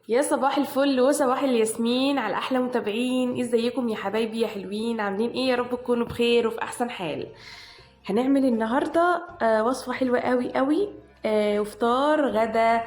يا صباح الفل وصباح الياسمين على احلى متابعين. ازيكم يا حبايبي يا حلوين؟ عاملين ايه؟ يا رب تكونوا بخير وفي احسن حال. هنعمل النهارده وصفه حلوة قوي قوي، وفطار غدا،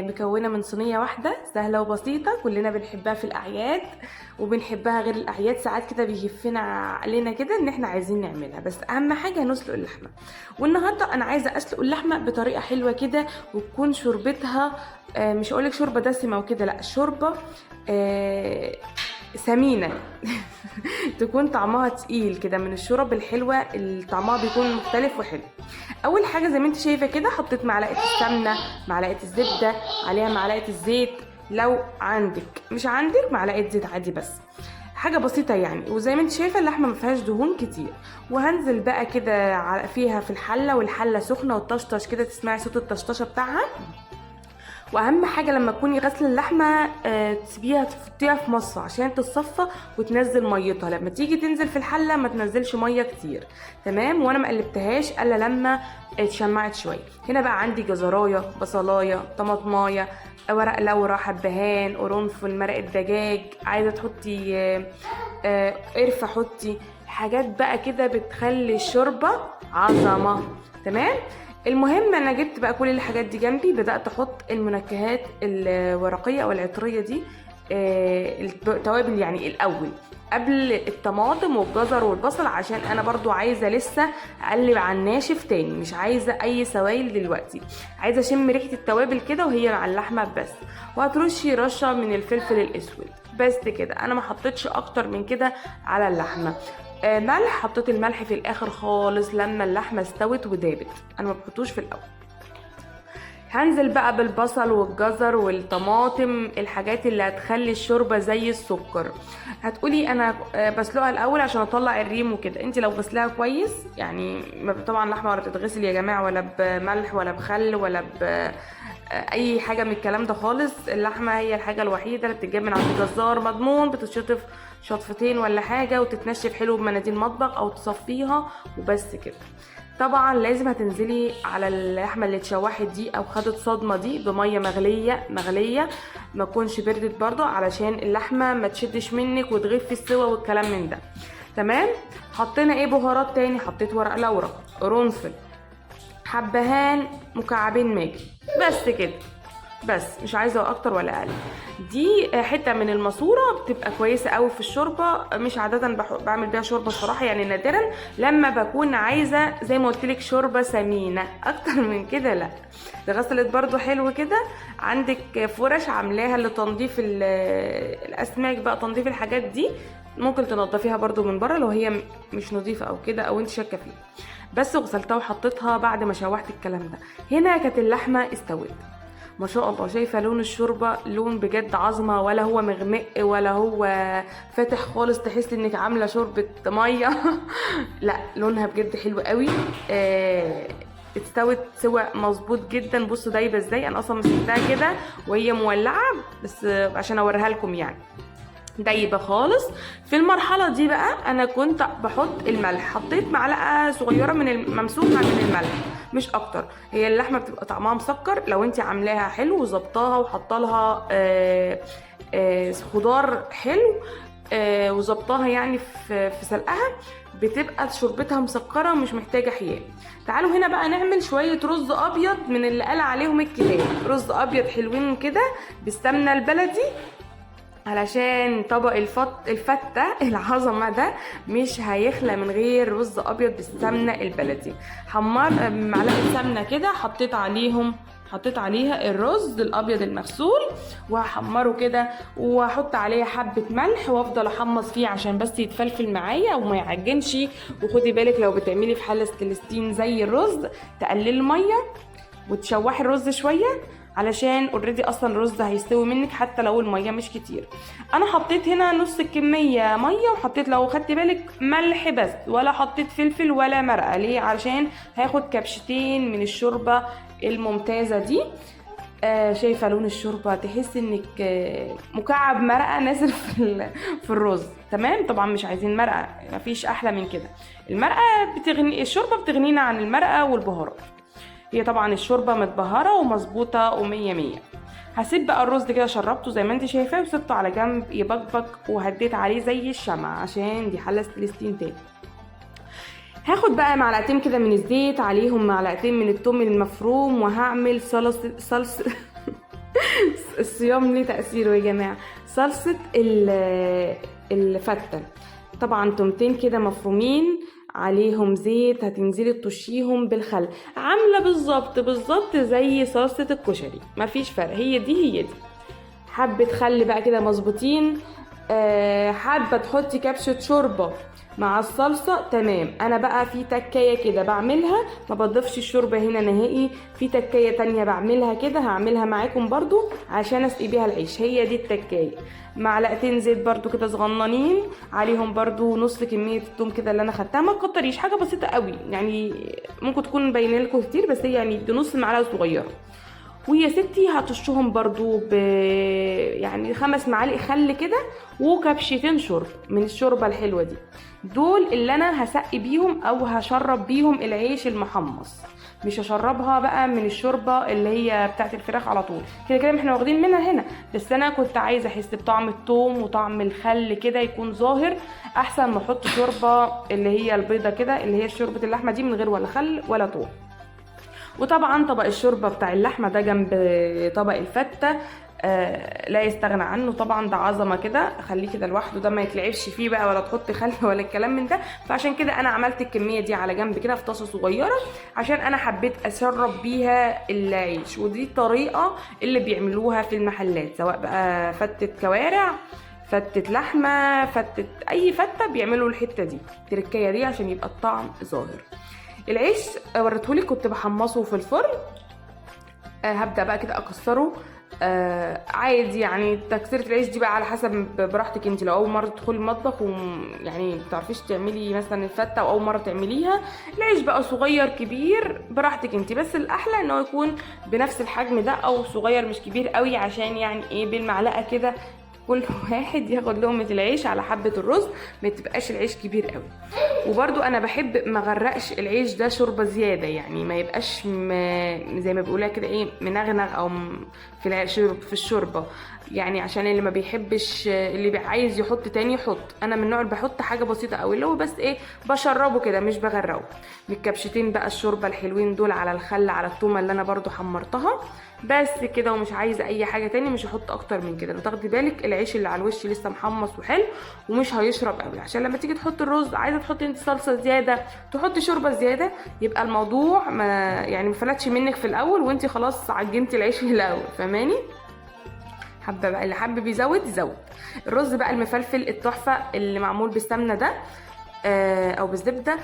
مكونة من صينية واحدة سهلة وبسيطة، كلنا بنحبها في الاعياد وبنحبها غير الاعياد. ساعات كده بيهفنا عقلنا كده ان احنا عايزين نعملها، بس اهم حاجة هنسلق اللحمة. والنهارده انا عايزه اسلق اللحمة بطريقة حلوة كده وتكون شوربتها، مش هقولك شوربة دسمة وكده، لا شوربة سمينه تكون طعمها تقيل كده، من الشرب الحلوة اللي طعمها بيكون مختلف وحلو. اول حاجة زي ما انت شايفه كده، حطيت معلقه السمنة، معلقه الزبدة، عليها معلقه الزيت لو عندك، مش عندك معلقه زيت عادي، بس حاجة بسيطة يعني. وزي ما انت شايفه اللحمة ما فيهاش دهون كتير. وهنزل بقى كده فيها في الحلة، والحله سخنة وتطشطش كده، تسمعي صوت الطشطشه بتاعها. واهم حاجة لما تكوني غسله اللحمة تسيبيها تحطيها في مصفى عشان تتصفى وتنزل ميتها. لما تيجي تنزل في الحلة ما تنزلش مية كتير، تمام؟ وانا ما قلبتهاش الا لما اتشمعت شوية. هنا بقى عندي جزرايه، بصلايه، طماطمايه، ورق لورا، حبهان، قرنفل، مرقه دجاج، عايزه تحطي قرفه حطي، حاجات بقى كده بتخلي الشوربة عظمه، تمام؟ المهم انا جبت بقى كل الحاجات دي جنبي، بدات احط المنكهات الورقية او العطريه دي، التوابل يعني الاول قبل الطماطم والجزر والبصل، عشان انا برضو عايزه لسه اقلب على الناشف تاني، مش عايزه اي سوائل دلوقتي، عايزه اشم ريحه التوابل كده وهي مع اللحمة بس. وهترشي رشه من الفلفل الاسود بس كده، انا ما حطيتش اكتر من كده على اللحمة. ملح، حطيت الملح في الاخر خالص لما اللحمة استوت ودابت، انا ما بحطوش في الاول. هنزل بقى بالبصل والجزر والطماطم، الحاجات اللي هتخلي الشوربة زي السكر. هتقولي انا بسلقها الاول عشان اطلع الريم وكده، انت لو غسلاها كويس يعني، طبعا اللحمة ولا بتتغسل يا جماعة، ولا بملح ولا بخل ولا اي حاجة من الكلام ده خالص. اللحمة هي الحاجة الوحيدة اللي بتتجاب من عند الجزار مضمون، بتتشطف شطفتين ولا حاجة وتتنشف حلو بمناديل مطبخ او تصفيها وبس كده. طبعا لازم هتنزلي على اللحمة اللي اتشوحت دي او خدت صدمة دي بميه مغليه مغليه، ما تكونش بردت برضو، علشان اللحمة ما تشدش منك وتغيب في السوا والكلام من ده، تمام؟ حطينا ايه بهارات تاني؟ حطيت ورق لورا، قرنفل، حبهان، مكعبين ماجي، بس كده، بس مش عايزه اكتر ولا اقل. دي حتة من الماسورة بتبقى كويسة قوي في الشوربة، مش عادة بعمل بيها شوربة الصراحة، يعني نادرا لما بكون عايزه زي ما قلت لك شوربة سمينه، اكتر من كده لا. غسلت برضو حلو كده. عندك فرش عاملاها لتنظيف الاسماك بقى، تنظيف الحاجات دي، ممكن تنظفيها برضو من بره لو هي مش نظيفة او كده، او انت شاكه فيها. بس وغسلتها وحطيتها بعد ما شوحت الكلام ده. هنا كانت اللحمة استوت ما شاء الله، شايفه لون الشوربة لون بجد عظمه، ولا هو مغمق ولا هو فاتح خالص، تحس انك عامله شوربة مية لا لونها بجد حلو قوي. استوت سوا مظبوط جدا. بصوا دايبه ازاي، انا اصلا مسكتها كده وهي مولعه بس عشان اوريها لكم يعني، دايبه خالص. في المرحلة دي بقى انا كنت بحط الملح، حطيت معلقه صغيرة من ممسوحة من الملح مش اكتر. هي اللحمة بتبقى طعمها مسكر لو انت عاملاها حلو وظبطاها وحاطه لها خضار حلو، وظبطاها يعني في سلقها، بتبقى شوربتها مسكره ومش محتاجه حيال. تعالوا هنا بقى نعمل شوية رز ابيض من اللي قال عليهم الكتاب، رز ابيض حلوين كده بالسمنه البلدي، علشان طبق الفتة العظمة ده مش هيخلى من غير رز أبيض بالسمنة البلدي. حمر معلقة سمنة كده، حطيت عليها الرز الأبيض المغسول، وهحمره كده وهحط عليه حبة ملح وافضل احمص فيه عشان بس يتفلفل معايا وما يعجنش. وخدي بالك لو بتعملي في حلة ستانلس زي الرز، تقللي المية وتشوحي الرز شوية، علشان already اصلا الرز هيستوي منك حتى لو المية مش كتير. انا حطيت هنا نص الكمية مية، وحطيت لو خدت بالك ملح بس، ولا حطيت فلفل ولا مرقه. ليه؟ علشان هاخد كبشتين من الشوربة الممتازة دي. شايفه لون الشوربة، تحس انك مكعب مرقه نازل في الرز، تمام؟ طبعا مش عايزين مرقه، مفيش احلى من كده. المرقه بتغني، الشوربة بتغنينا عن المرقه والبهارات. هي طبعا الشوربة متبهره ومظبوطه ومية مية. هسيب بقى الرز كده، شربته زي ما انت شايفاه وسبته على جنب يبقبق، وهديت عليه زي الشمع عشان دي حله ستيل تاني. هاخد بقى معلقتين كده من الزيت، عليهم معلقتين من الثوم المفروم، وهعمل صلصه الصيام ليه تأثيره يا جماعة. صلصة الفتة، طبعا تومتين كده مفرومين عليهم زيت، هتنزلي تطشيهم بالخل، عاملة بالظبط بالظبط زي صلصة الكشري، مفيش فرق، هي دي هي دي. حبة خل بقى كده مظبوطين. حابة تحطي كبشة شوربة مع الصلصة، تمام. انا بقى في تكاية كده بعملها، ما بضيفش الشوربة هنا نهائي، في تكاية تانية بعملها كده، هعملها معاكم برضو عشان اسقي بيها العيش. هي دي التكاية، معلقتين زيت برضو كده صغننين، عليهم برضو نص كمية التوم كده اللي انا خدتها، ما تكتريش، حاجة بسيطة قوي يعني، ممكن تكون باينة لكم كتير بس هي يعني دي نص معلقة صغيرة. ويا ستي هتشهم برضو ب يعني 5 معالق خل كده، وكبشتين شرب من الشوربة الحلوة دي. دول اللي انا هسقي بيهم او هشرب بيهم العيش المحمص، مش هشربها بقى من الشوربة اللي هي بتاعت الفراخ على طول، كده كده احنا واخدين منها هنا، بس انا كنت عايزه احس بطعم الثوم وطعم الخل كده يكون ظاهر، احسن ما احط شوربة اللي هي البيضة كده اللي هي شوربة اللحمة دي من غير ولا خل ولا ثوم. وطبعا طبق الشوربة بتاع اللحمة ده جنب طبق الفته، لا يستغنى عنه طبعا، ده عظمه كده، خليه كده لوحده، ده ما يتلعبش فيه بقى ولا تحط خل ولا الكلام من ده. فعشان كده انا عملت الكمية دي على جنب كده في طاسه صغيرة، عشان انا حبيت اشرب بيها العيش. ودي الطريقة اللي بيعملوها في المحلات، سواء بقى فتة كوارع، فتة لحمه، فتة اي فته، بيعملوا الحتة دي التركية دي عشان يبقى الطعم ظاهر. العيش وريتهولك كنت بحمصه في الفرن. هبدأ بقى كده اكسره، عادي يعني. تكسيره العيش دي بقى على حسب براحتك انت، لو اول مرة تدخلي المطبخ ويعني ما بتعرفيش تعملي مثلا الفته او اول مرة تعمليها، العيش بقى صغير كبير براحتك انت، بس الاحلى ان هو يكون بنفس الحجم ده او صغير مش كبير قوي، عشان يعني ايه بالمعلقه كده كل واحد ياخد لقمة العيش على حبه الرز، ما تبقاش العيش كبير قوي. وبرده انا بحب ما غرقش العيش ده شوربة زيادة، يعني ما يبقاش زي ما بيقولها كده ايه منغنغ او في الشوربة، يعني عشان اللي ما بيحبش، اللي عايز يحط تاني يحط. انا من النوع اللي بحط حاجة بسيطة قوي، اللي هو بس ايه بشربه كده مش بغرقه. من الكبشتين بقى الشوربة الحلوين دول على الخل على التومه اللي انا برده حمرتها بس كده، ومش عايزه اي حاجة تاني، مش هحط اكتر من كده. لو تاخدي بالك العيش اللي على الوش لسه محمص وحلو ومش هيشرب قوي، عشان لما تيجي تحط الرز عايزه تحطي انت صلصه زيادة، تحطي شوربة زيادة، يبقى الموضوع ما يعني ما فلتش منك في الاول وانت خلاص عجنتي العيش في الاول، فاهماني؟ حابة بقى اللي حابب يزود يزود. الرز بقى المفلفل التحفة اللي معمول بالسمنه ده، او بالزبده،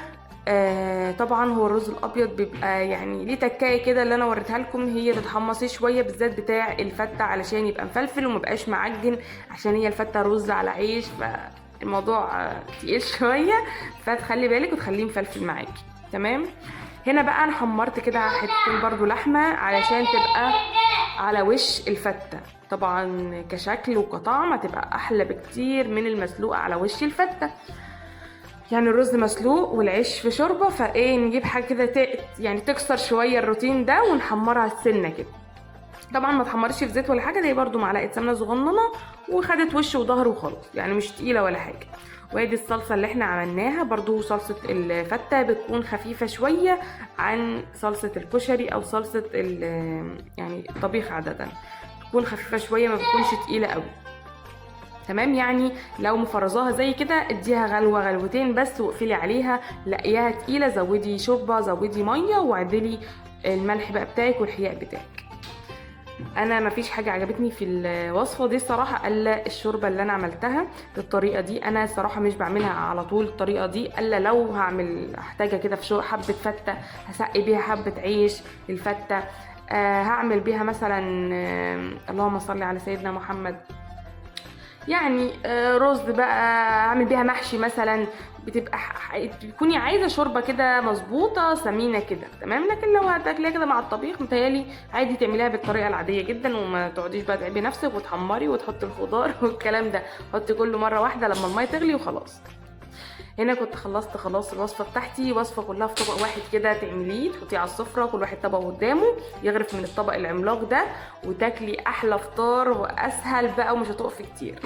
طبعا هو الرز الابيض بيبقى يعني ليه تكايه كده اللي انا وريتها لكم، هي تتحمصيه شوية بالذات بتاع الفته علشان يبقى مفلفل ومبقاش معجن، عشان هي الفته رز على عيش فالموضوع تقيل شوية، فتخلي بالك وتخليه مفلفل معاكي. تمام. هنا بقى انا حمرت كده حتتين برضو لحمه علشان تبقى على وش الفته، طبعا كشكل وكطعم هتبقى احلى بكتير من المسلوقه على وش الفته. يعني الرز مسلوق والعيش في شوربة، فايه نجيب حاجة كده يعني تكسر شوية الروتين ده ونحمرها السنة كده. طبعا ما تحمرش في زيت ولا حاجة، دي برده معلقه سمنه صغننه وخدت وش وظهر وخلاص، يعني مش تقيلة ولا حاجة. وادي الصلصه اللي احنا عملناها برده، صلصه الفته بتكون خفيفة شوية عن صلصه الكشري او صلصه يعني الطبيخ عادة، بتكون خفيفة شوية ما بتكونش تقيلة قوي. تمام. يعني لو مفرزاها زي كده اديها غلوه غلوتين بس واقفلي عليها، لاقياها تقيلة زودي شوربة زودي مية واعدلي الملح بقى بتاعك والحياء بتاعك. انا مفيش حاجة عجبتني في الوصفة دي الصراحة الا الشوربة اللي انا عملتها بالطريقة دي. انا الصراحة مش بعملها على طول الطريقة دي، الا لو هعمل احتاجها كده في حبه فته هسقي بيها حبه عيش الفته، هعمل بيها مثلا اللهم صل على سيدنا محمد، يعني رز بقى اعمل بيها محشي مثلا، بتبقى بتكوني عايزه شوربة كده مظبوطة سمينه كده. تمام. لكن لو هتاكليها كده مع الطبيخ متهيألي عادي تعمليها بالطريقة العادية جدا، وما تقعديش بقى تعبي نفسك وتحمري وتحطي الخضار والكلام ده، حطي كله مرة واحدة لما المية تغلي وخلاص. هنا كنت خلصت خلاص الوصفة بتاعتي، وصفه كلها في طبق واحد كده تعمليه تحطيه على السفرة، كل واحد طبق قدامه يغرف من الطبق العملاق ده، وتاكلي احلى فطار واسهل بقى ومش هتقفي كتير.